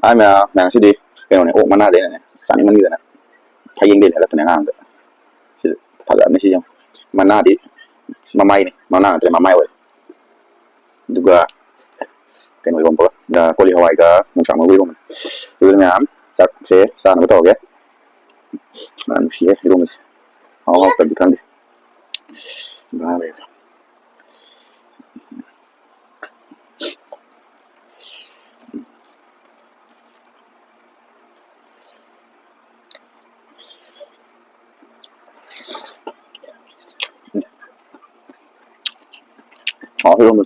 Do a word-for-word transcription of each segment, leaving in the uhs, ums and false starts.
ꯑꯥꯏ ꯃꯌꯥꯝ, ꯃꯌꯥꯝ ꯉꯁꯤꯗꯤ ꯀꯩꯅꯣꯅꯦ, ꯑꯣꯛ ꯃꯅꯥꯗꯩꯅꯅꯦ, ꯆꯥꯅꯤꯡꯃꯟꯈꯤꯗꯅ ꯐꯌꯦꯡꯗꯩ ꯂꯩꯍꯜꯂꯛꯄꯅꯦ ꯑꯉꯥꯡꯗ꯫ ꯁꯤ ꯐꯖꯕꯅꯤ ꯁꯤ ꯌꯦꯡꯉꯨ꯫ ꯃꯅꯥꯗꯤ ꯃꯃꯥꯏꯅꯤ, ꯃꯅꯥ ꯅꯠꯇ꯭ꯔꯦ, ꯃꯃꯥꯏ ꯑꯣꯏꯔꯦ꯫ ꯑꯗꯨꯒ ꯀꯩꯅꯣ ꯏꯔꯣꯝꯕꯒ, ꯑ, ꯀꯣꯂꯤ ꯍꯋꯥꯏꯒ ꯌꯣꯡꯆꯥꯛ ꯃꯔꯨ ꯏꯔꯣꯝꯕꯅꯤ꯫ ꯑꯗꯨꯗꯤ ꯃꯌꯥꯝ ꯆꯥꯛꯁꯦ ꯆꯥꯅꯕ ꯇꯧꯔꯒꯦ꯫ ꯑ, ꯅꯨꯡꯁꯤꯌꯦ ꯏꯔꯣꯝꯕꯁꯦ꯫ ꯍꯥꯎ ꯍꯥꯎꯇꯕꯗꯤ ꯈꯪꯗꯦ꯫ ꯉꯥ ꯂꯩꯔꯦ꯫ ꯍꯥꯎ ꯏꯔꯣꯝꯕ꯫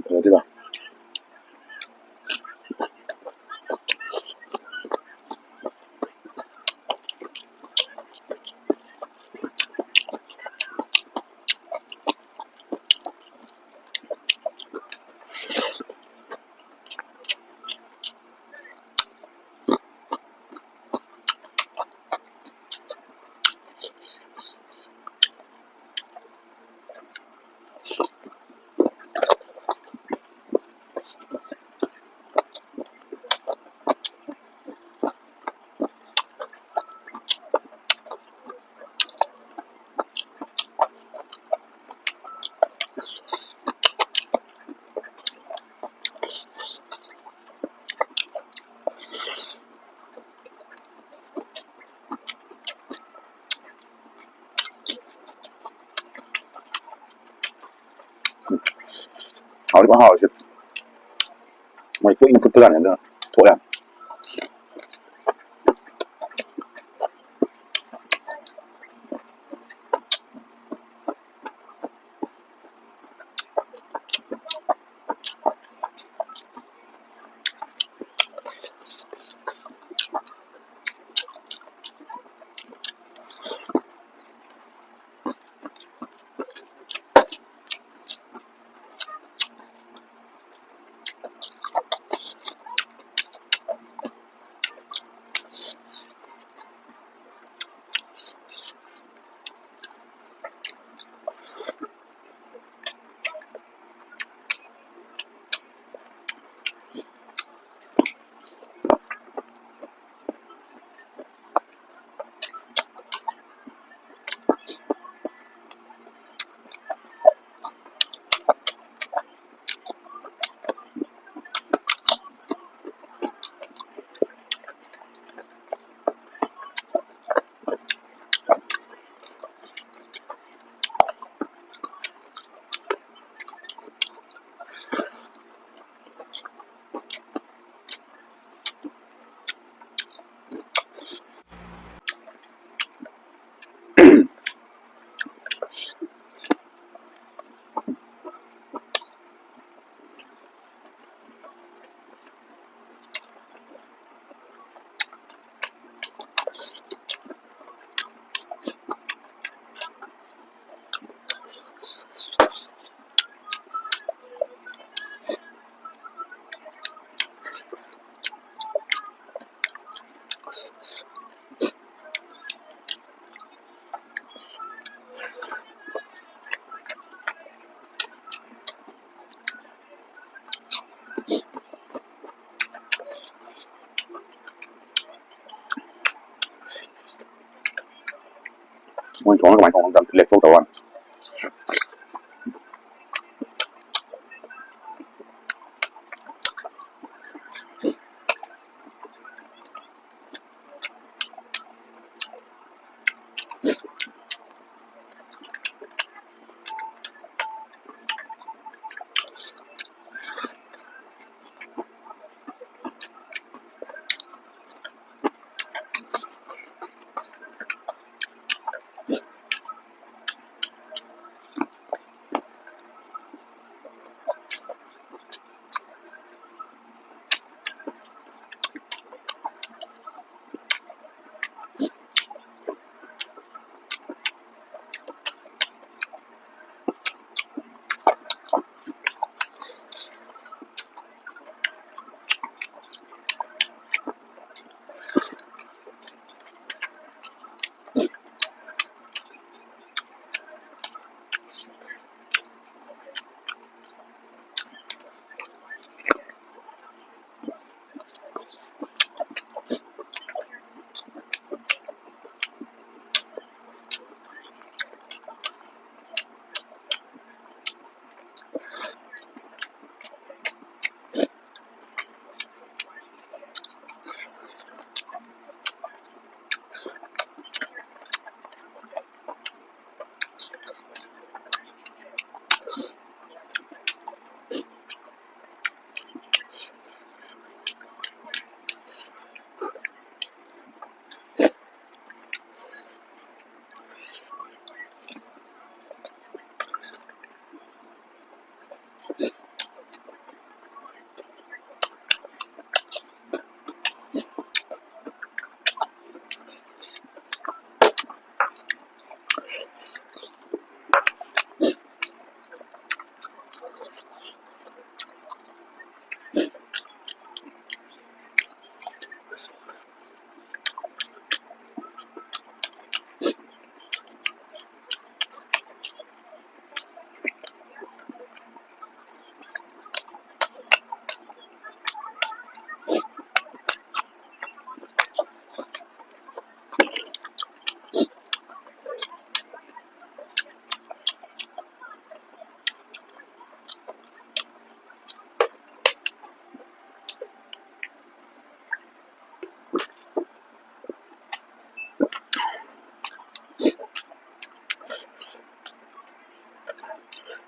ꯐꯖꯗꯦꯗ꯫ ꯍꯥꯎꯗꯤ ꯐꯖꯅ ꯍꯥꯎꯔꯦ ꯁꯤ꯫ ꯃꯣꯏ ꯀꯨꯏꯅ ꯐꯨꯠꯄ ꯖꯥꯠꯅꯤ, ꯑꯗꯨꯅ ꯊꯣꯛ ꯌꯥꯝ꯫ ꯃꯣꯏꯅ ꯊꯣꯡꯉꯒ ꯀꯃꯥꯏꯅ ꯊꯣꯡꯉꯝꯗꯣ ꯑꯝꯇ ꯂꯦꯛꯊꯣꯛꯇꯕ ꯋꯥꯅꯤ꯫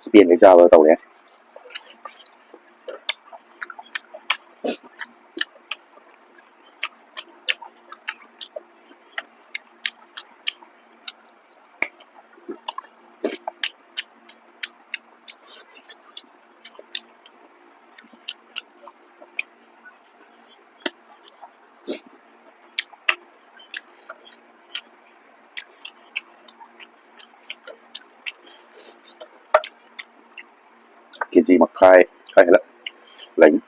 ꯆꯤꯛꯀꯦꯟꯈꯩ ꯆꯥꯕ ꯇꯧꯔꯦ꯫ ꯀꯦ ꯖꯤ ꯃꯈꯥꯏ ꯈꯔ ꯍꯦꯜꯂꯞ ꯂꯩꯅꯤ꯫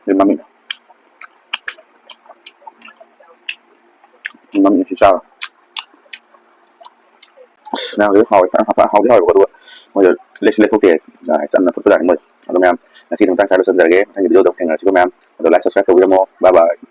ꯁꯤ ꯃꯃꯤꯡ, ꯃꯃꯤꯡ ꯁꯤ ꯆꯥꯔꯣ꯫ ꯑꯁ, ꯃꯌꯥꯝꯁꯨ ꯍꯥꯎꯋꯦ, ꯐꯖꯅ ꯍꯥꯞꯄ-, ꯍꯥꯎꯗꯤ ꯍꯥꯎꯋꯦꯕꯀꯣ, ꯑꯗꯨꯒ ꯃꯣꯏꯗꯣ ꯂꯦꯛꯁꯨ ꯂꯦꯛꯊꯣꯛꯇꯦ, ꯆꯝꯅ ꯐꯨꯠꯄꯖꯥꯠꯅꯤ ꯃꯣꯏꯗꯣ꯫ ꯑꯗꯣ ꯃꯌꯥꯝ, ꯉꯁꯤꯒꯤ ꯃꯇꯥꯡ ꯁ꯭ꯋꯥꯏꯗ ꯂꯣꯏꯁꯤꯟꯖꯔꯒꯦ꯫ ꯃꯊꯪꯒꯤ video ꯗ ꯑꯃꯨꯛ ꯊꯦꯡꯅꯔꯁꯤꯀꯣ ꯃꯌꯥꯝ꯫ ꯑꯗꯣ like, subscribe ꯇꯧꯕꯤꯔꯝꯃꯣ꯫ Bye bye꯫